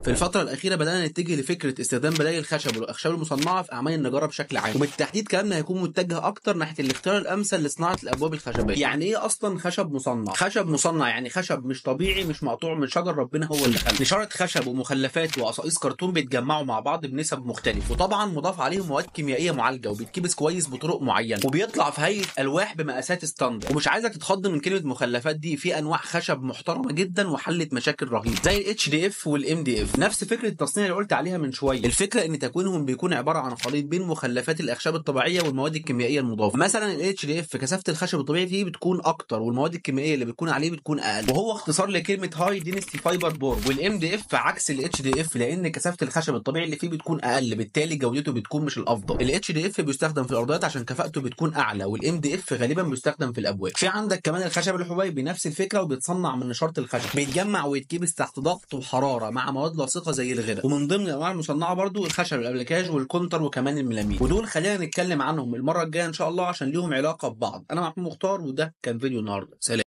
في الفترة الاخيرة بدانا نتجه لفكرة استخدام بدائل الخشب والاخشاب المصنعة في اعمال النجاره بشكل عام، وبالتحديد كلامنا هيكون متجه اكتر ناحية الاختيار الامثل لصناعة الابواب الخشبية. يعني ايه اصلا خشب مصنع؟ خشب مصنع يعني خشب مش طبيعي، مش مقطوع من شجر ربنا هو اللي خلقه. نشاره خشب ومخلفات وقصاقيص كرتون بيتجمعوا مع بعض بنسب مختلفة، وطبعا مضاف عليهم مواد كيميائية معالجة، وبيتكبس كويس بطرق معينة، وبيطلع في هيئة الواح بمقاسات standard. ومش عايزك تتخض من كلمة مخلفات دي، في انواع خشب محترمه جدا وحلت مشاكل رهيبة زي ال HDF وال MDF. نفس فكرة التصنيع اللي قلت عليها من شوية، الفكرة ان تكوينهم بيكون عبارة عن خليط بين مخلفات الاخشاب الطبيعية والمواد الكيميائية المضافة. مثلا ال HDF كثافة الخشب الطبيعي فيه بتكون اكتر، والمواد الكيميائية اللي بتكون عليه بتكون اقل، وهو اختصار لكلمة high density fiber board. وال MDF عكس ال HDF لان كثافة الخشب الطبيعي اللي فيه بتكون اقل، بالتالي جودته بتكون مش الافضل. ال HDF بيستخدم في الارضيات عشان كفاءته بتكون اعلى، وال MDF غالبا بيستخدم في الابواب. في عندك كمان الخشب الحبيبي، نفس الفكرة وبيتصنع من نشاره الخشب، بيتجمع ويتكبس تحت ضغط وحرارة مع مواد لاصقه زي الغرق. ومن ضمن الانواع المصنعة برضو الخشب الابلكاج والكونتر وكمان الميلامين، ودول خلينا نتكلم عنهم المرة الجاية ان شاء الله عشان ليهم علاقة ببعض. انا محمود مختار، وده كان فيديو النهارده. سلام.